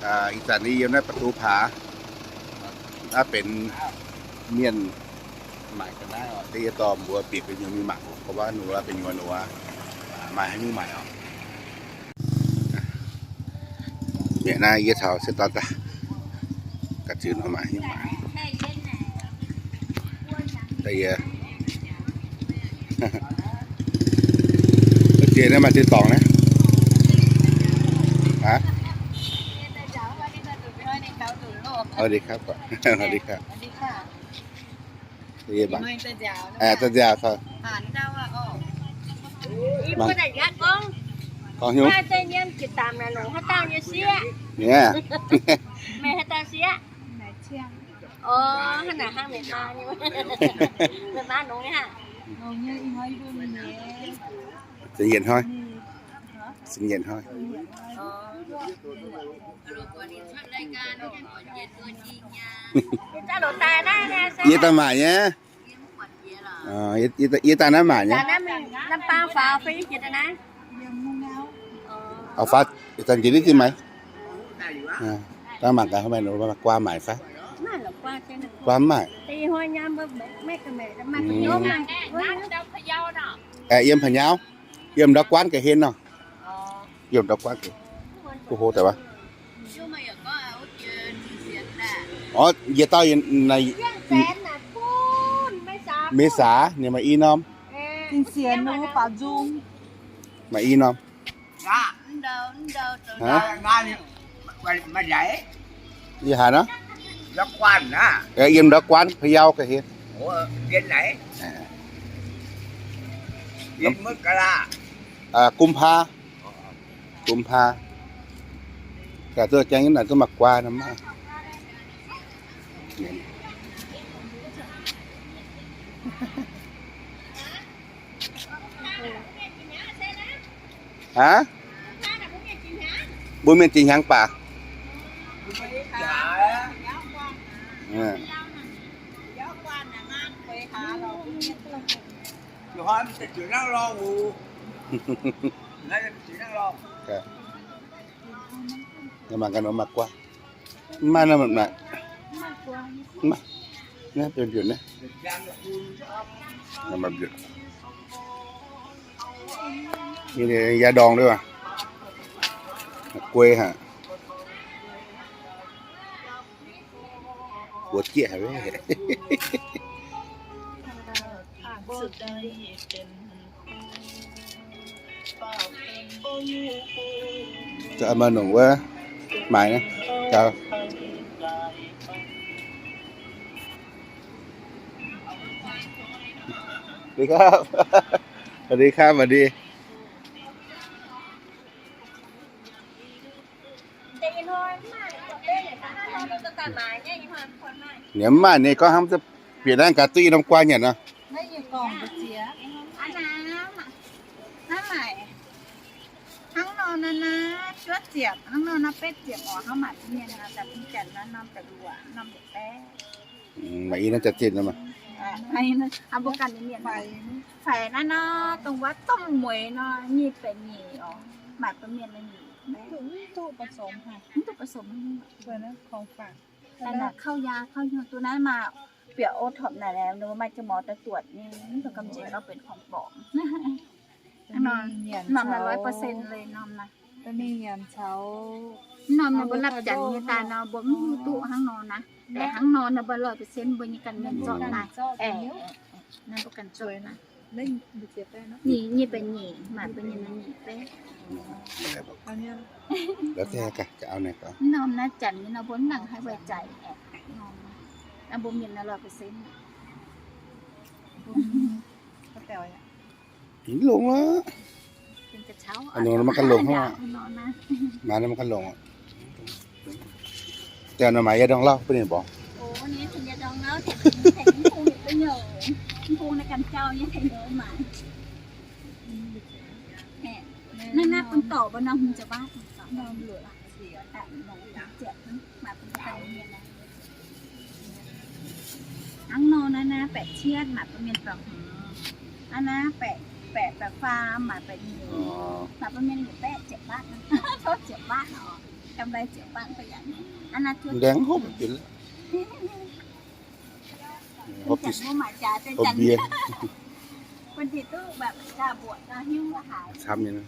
Ih zanc yiem naaiv ประตูผา naaiv benx mienh maaic ga'naaiv oc. Da'yietv dorh mbuo bieqc gu'nyuoz mingh mangc gorngv wuov ninh mbuo gu'nyuoz ninh mbuo maaih haaix nyungc maaic oc. Mienh naaiv yie taux se daaih daaih ga'zunc nor maaih haaix nyungc maaic. Da'yietv, da'yietv naaiv maaih ziex dorngx naaiv. Haaix? สวัสดีครับ สวัสดีครับ สวัสดีครับ เอ้ย บาง เอ้ย ตาเดียวครับ บาง ของหิว เนี่ย แม่ให้ตาเสีย อ๋อ ขนาดห้างในบ้านนี่ ในบ้านน้องเนี่ย Sinh nhật thôi. Sinh nhật thôi. Yie daaih maaic nyei. Yie, yie daaih naaiv maaic nyei. Au fai, daaih njiec nitv dinh maaiz. Daaih mangc gaax, maiv maaih, guaa maaic fai? Guaa mv maaih. Aeqv, yiem Pa'nyauv, yiem ndau guanv ga'hlen nor. Yiem ndau guanv ga'hlen, kuv hlo daaih wuov. Orv, njiec dauh, Meiz Saax ninh maaih i norm. Maaih i norm. Yie haiz nor, yiem ndau guanv Pa'nyauv ga'hlen. Gum paa, gum paa. Gaax duqv jangx naaic duqv maaih guaa nor maah. Aav, mbuo mienh jiex hnyangx baac. Mangc gaax nor maaih guaa. Mv maaih nor, mv maaih. Mv maaih. Naaiv mbiutc naaiv. Naaiv maaih mbiutc. Yie ndorngx duqv guei haic. Buoz jieqv haic. Maaih nongc wuov maaic naaiv. สวัสดีครับ สวัสดีครับ สวัสดี Ninh mv maaih, ninh gorngv hnangv bieqc naaiv gaax duqv i norm guaa nyanc nor. Hnangv nor naaiv naaiv juov ziepc, hnangv nor naaiv betv ziepc oc. Hnangv maaih mienh daaih bun janx naaiv norm da'luoqc, norm da'baeqv. Maaih i naaiv jaax-zinh nor maah. Mbuo ganh nyei mienh faix naaiv nor, dongh wuov domh mueiz nor, nyic baeqv nyeic oc. Maaih bun mienh nyeic. Mv duqv ผสม haic. Mv duqv ผสม haic. Kauv yaa, kauv hnyouv duqv naaiv maah, bieqc โอท็อป naaic, ninh mbuo maaih jienv mor daaih duotc nyei, mv dungx gamh nziex gorngv benx ของปลอม. Norm naaiv ร้อยเปอร์เซ็นต์ เลย norm naaiv. Norm naaiv mbuo lapv janx nyei daaih nor, mbuo mv hiuv duqv hnangv nor naaiv. Aeqv, hnangv nor naaiv mbuo ร้อยเปอร์เซ็นต์ mbuo nyei ganh mienh zorqv daaih. Aeqv, naaiv mbuo ganh zorqv daaih. Nyic, nyic baeqv nyeic, maaih mbuo nyei naaiv nyic baeqv. Norm naaiv janx nyei nor, mbuo mv nangc haih waaic zaic aeqv. Norm naaiv mbuo mienh naaiv ร้อยเปอร์เซ็นต์. Mv longx aqv. A'hnoi maiv ganh longx hnangv. Maaih nor maiv ganh longx aqv. Daaih nor maaih yav ndorngx lauh bun ninh mborqv. Naaiv naaiv bun dorc mbuo nor hmz ziepc baatv. Hnangv nor naaiv naaiv baeqc cietv maaih bun mienh dorngx hmz. Naaiv naaiv baeqc, baeqc, baeqc faam maaih baeqc nyeic. Maaih bun mienh nyeic baeqv ziepc baatv, tov ziepc baatv oc. Laengz hopv, hopv mbie. Camv nyei.